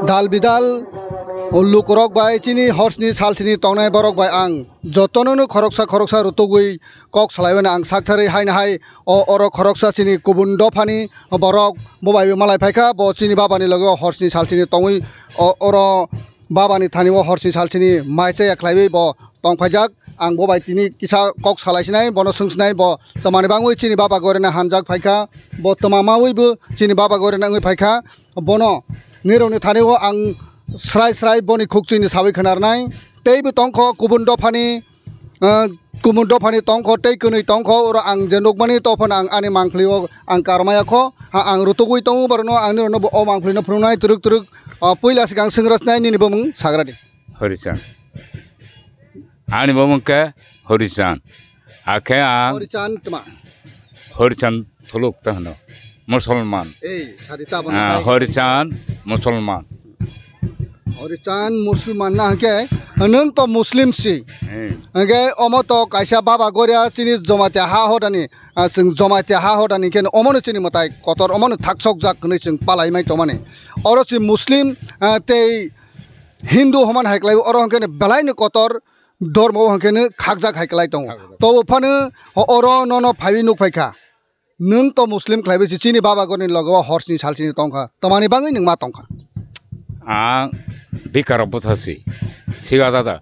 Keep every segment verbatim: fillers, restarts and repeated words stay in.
Dal bidal lukurok bai chini horsni salsini tongnai borok bai ang jotono no khoroksa khoroksa rutugwi kok salai mano ang saktharwi haino hai o oro khoroksa chini kubun dophani borok bo bai bo malai phaikha bo chini babani loge o horsni salsini tongwi o oro babani thani o horsni salsini mai chaya khlaiwi bo tong phaijak. Ang bo bai tini kisa kok salai sinai, bono swng sinai, bo twmani bangwi chini baba gorena hanjak phaikha, bo twma mawi bo chini baba gorena wngwi phaikha. Bono nirokni thani o ang srai srai boni khukchwini sawi khwnarnai. Teibo tongkho kubun dophani, ah, kubun dophani tongkho tei kwnwi tongkho, oro ang je nukmani tophano ang ani mangphlio ang karmaya kho. Ha, ang rutugwi tongo borokno, ang nirokno bo o mangphlino phunuknai twrwk twrwk, ah, puila swkang swngrasnai nini bumung sagradi. Horichand. Ani bo mungke Horichand. Akhe ang Horichand tma. Horichand Thuluk ta hwno. Musulman. Ei, sadi ta bono Ah, hai. Horichand Musulman. Horichand Musulman na hwnkhe nwng to Muslim si. Eh. Hwnkhe omo to kaisa baba goria chini Jamatia ha hodani, ah, chwng Jamatia ha hodani khe omono chini mwtai kotor omono thaksokjak hwnwi chwng palai mai tongmani. Oro si Muslim, ah, tei Hindu homan hai klai oro hwnkhe belai ni kotor dormo hwnkhe khakjak hai klai tongo. Khakjak. Tobo phano oro nono phaiwi nuk phaikha. Nwng to Muslim khlaiwi si chini baba gorni logo horsni salsini tongkha. Tamani bangwi nwng ma tongkha? Ang bikaro bwsa si. Siga dada.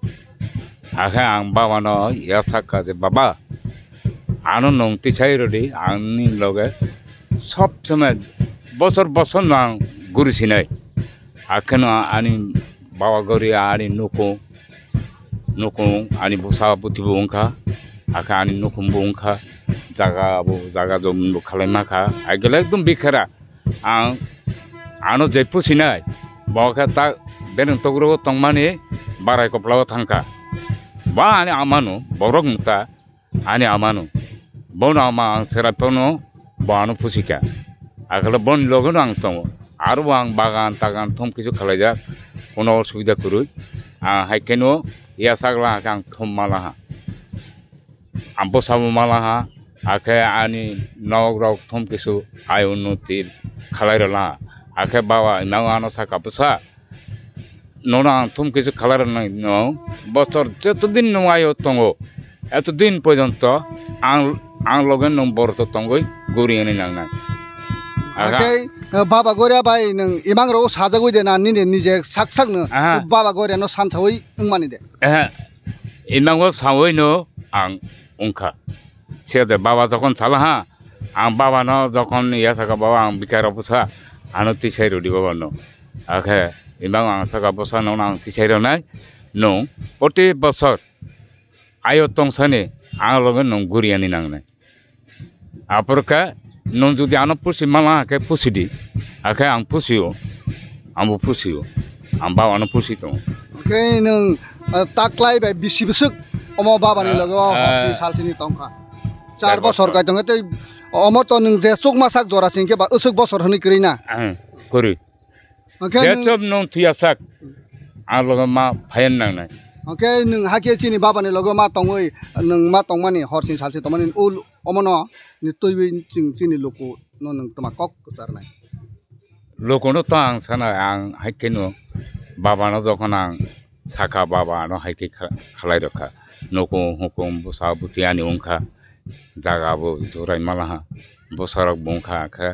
Akhe ang babano yasakha je, "Baba, ano nwng tisai rwdi, ani loge sob somoi bosor bosor no ang guri sinai." Akheno ani baba gori ani nukung, nukung ani bwsa bwtwi bo wngkha, akhe ani nukung bo wngkha, jaga bo jaga jom bo khalai makha, agele ekdom bikhara ang ano je pusinai bo khe ta bereng tokro tongmani barai koplao thangkha, ba ani amano borok mta. Ani amano, bono ama ang serai phano bo ano pusika. Akhe boni loge no ang tongo. Aro bo ang bagan tagan thum kisu khlaijak, kono osubida kwrwi. Ang hai kheno yasakla ang thum malaha. Ang bwsabo malaha, akhe ani nok rok thum kisu ai unnoti khlai rwla. Akhe baba imang ano saka bwsa. Nono ang thum kisu khalai rwnai no, bosor joto din nwng ayo tongo, eto din porjonto ang, ang loge nwng borok to tongwi guri hwnwi nangnai. Aha. Haikhe, eh, baba goria bai nwng imang rok sajagwi de na nini nije sak sak no Aha. Baba goria no sansawi wngmani de? Ehe, imango sawi no ang wngkha. Siyade baba jokhon sala ha, ang baba no jokhon ya saka, "Baba, ang bikar rok bwsa, ano tisai rwdi baba no." Akhe imang ang saka, "Bwsa no ang tisai rwnai, nwng poti bosor ayo tongsani ang loge nwng guriani nangnai. Aphuru khe nwng jodi ano pusi mala khe pusi di." Akhe ang pusio, ang bo pusio, ang baba no pusi tongo. Khe nwng, eh, taklai bai bisi bwswk omo baba ni Ah, loge o ah. Horsini salsini tongkha. Char Char bosor bosor. Kai tongkha tei omo to nwng je chukma sak jora singkhe ba usuk bosor hwnwi kwrwi na? Ah, kwrwi. Hwnkhe nwng Jeswk nwng thuya sak, ang loge ma phayan nangnai. Hwnkhe nwng hakhe chini baba ni loge ma tongwi, nwng ma tongmani, horsini salsini tongmani, ul omono ni twiwi chwng chini luku no nwng twma kok kwcharnai. Luku no to ang sana, ang hai kheno baba no jokhon ang saka, baba no hai khe kha-, khalai rokha. Nukung hukung bwsa bwtwi ani wngkha, jaga bo jurai malaha, bwsarok bo wngkha khe.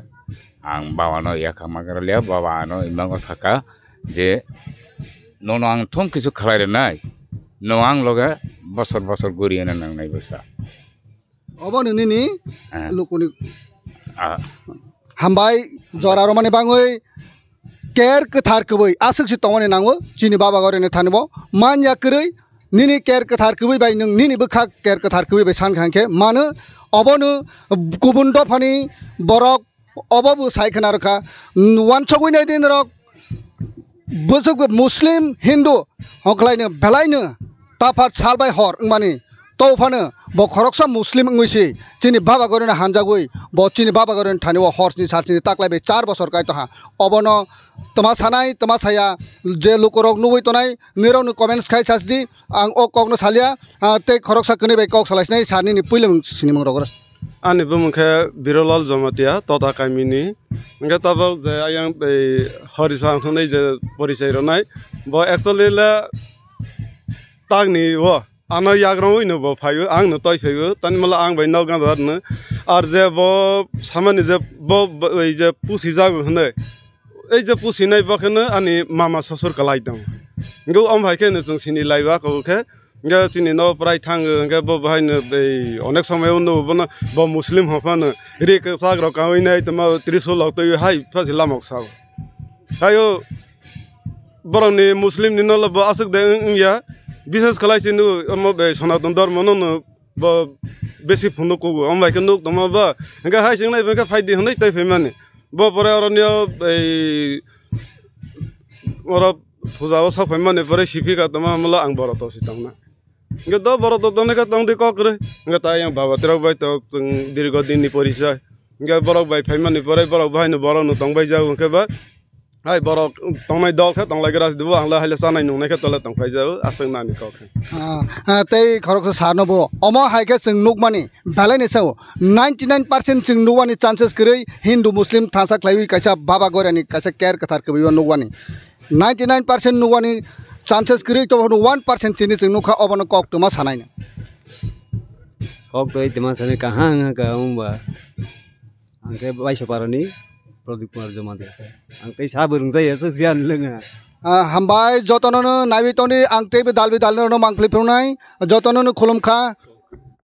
Ang baba no yakha magra liya, baba ano imango saka je, "Nono ang thum kisu khalai rwnai, no ang loge bosor bosor guri hwnwi nangnai bwsa." Obo no nini Ah. Lukuni Ah. Hambai jora romani bangwi ker kwthar kwbwi aswk se tongmani nango chini baba gorini thani bo man ya kwrwi nini ker kwthar kwbwi bai nwng nini bwkha ker kwthar kwbwi bai san kha hwnkhe mano obono kubun dophani borok obo bo sai khna rwkha wansogwi nai din rok bwswk Muslim Hindu hokhlaino belaino taphar sal bai hor wngmani. To phano bo khoroksa Muslim wngwi si chini baba gorino hanjagwi bo chini baba gorino thani o horsni salsni taklai bai char bosor kai tongha. Obono tma sanai tma saya je lukurok nugwi tonai nirokni comments khai sasdi ang o kokno salia, ah, tei khoroksa kwnwi bai kok salai sinai sir nini puila mung sinimung rogoro. Ani bumung khe Birolal Jamatia, Tota kamini. Hwnkhe tabok je ayang tei Horisa wng thungnai je porichai rwnai. Bo actually le takni o, ano yagrong oi no bo phaio, ang no toi phaio. Tani mala ang bai nok gandar no. Ar je bo samani je bo, bo, oi je pusi jago hwnwi. Ei je pusinai bo kheno ani mama sosor kalai tong. Hwnkhe om hai kheno chwng sini laiba kabo khe. Hwnkhe chini no prai thang, hwnkhe bo bahai no bei onek somoi o no bono bo Muslim ho phano ri kwchak rok kaui nai tongma Trishul rok twi hai pha si lamok sao. Haio borok ni Muslim ni no bo aswk de wng ya. Bises khlai si no omo bei Sanatan Dharma no no bo besi phunuk kugo, omo bai khe nuk tongma ba, hwnkhe hai chwng nai hwnkhe phai di hwnwi tei phaimani. Bo pore oro nio ei oro puja o sok phaimani pore siphika tongma hamla ang borok to si tongna. Hwnkhe do borok to tongni khe tong di kok kwrwi. Hwnkhe tai yang baba tirok bai to chwng dirgo din ni porichoi. Hwnkhe borok bai phaimani pore borok bai no borok no tong bai jago hwnkhe ba. Hai borok tongnai dol khe tonglai gra dibo, ang le hai le chanai nungnai khe tole tong phai jao, aswk nani kok khe. Ah, ah, tei khoroksa sano bo. Omo hai khe chwng nukmani, belai ni sao. Ninety nine percent chwng nukmani chances kwrwi Hindu Muslim thansa khlaiwi kaisa Baba Goirani kaisa ker kwthar kwbwi o nukmani. Ninety nine percent nukmani chances kwrwi to one percent chini chwng nukha obono kok twma sanai no. Kok to itema sani kaham ka umba. Ang khe Baisaparani Pradip Kumar Jamatia. Ang tei sa bwrwng jaya swk siyan lwnga. Ah, hambai jotono no naiwi tongdi, ang teibo dalbi dalno no mangpli phunai, jotono no khulum kha.